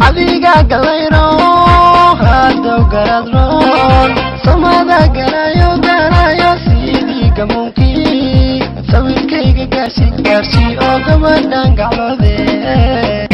Adiga galayro hadow garadroon samada garayo garayo sidii gamuunkii sawirkayga gaarsi gaarsii oo gabadhan gacloode.